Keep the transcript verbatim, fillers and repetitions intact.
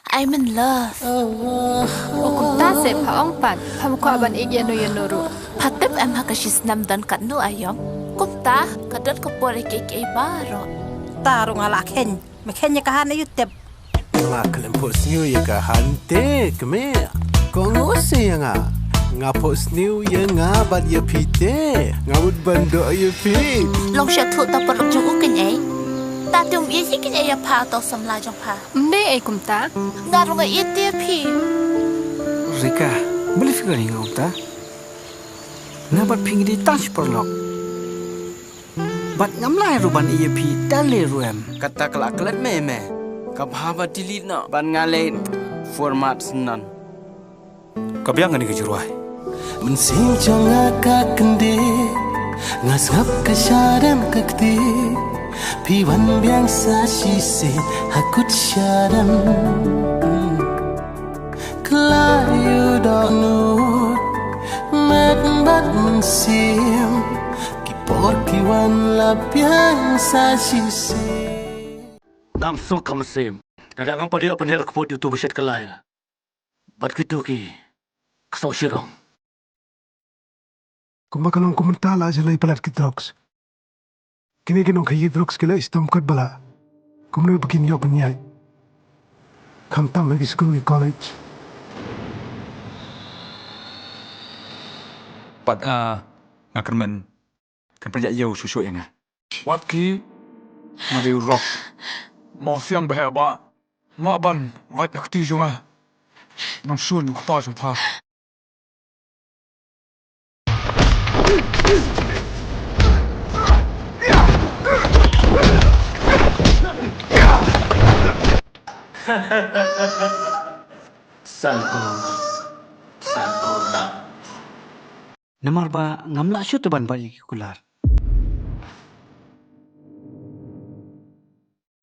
I'm in love. O kumta se pha ong pat, pham kwah ban ïeit ïano ïano ruh. Pha tip em ha ka shisnem don katno aïom. Kumta ka don ka por ïa kiei kiei baroh. Ta ruh nga la kheiñ. Me kheiñ ïa ka han aïu tip. Nga khlem phohsniew ïa ka han te kmie. Kong u se ïa nga. Nga phohsniew ïa nga bad ïa phi te. Nga mut ban doh ïa phi. Long sha thuh ta paralok jong u keiñ ei. Ta te um ïeit ïa keiñ ei ïa pha to samla jong pha. Ym dei ei kumta. Nga ruh nga ïeit ïa phi. Rika, balei phi kren ïa nga kumta? Nga bad phi ngi dei tang shi paralok. Bad ngam lah ruh ban ïeit ïa phi da lei ruh em. Kata ka la klet me me. Ka bha ba delete noh ban nga leit format syndon. Ka biang kane ka jingrwai. Mynsiem jong nga ka kyndit, nga sngap ka shadem ka kti. Phi wan biang sa shisien ha kut shadem. Khlaiñ u dohnud met bad mynsiem. Ki por ki wan la biang sa shisien. Ngam suk ka mynsiem. Lada ngam pat ïoh pynher kput ïa utu ba shet ka lai. Bad kito ki ksaw shirong. Kumba ka long kum mynta la shu leit palat ki drugs. Kine ki nongkhaïi drugs ki la istem kot ba la kumno ba kin ïoh ban ïaid. Khamtam ha ki skul ki college. Pat, ah, nga kyrmen kan pynïaid ïew shuh shuh ïa nga. Wat ki nga dei u rock. Mo siang ba heh ba nga ban wait ha kti jong nga. Nang sun u kpa jong pha. Sangko. Sangko. Namar ba ngam lah shuh te ban bat ïa ki kular.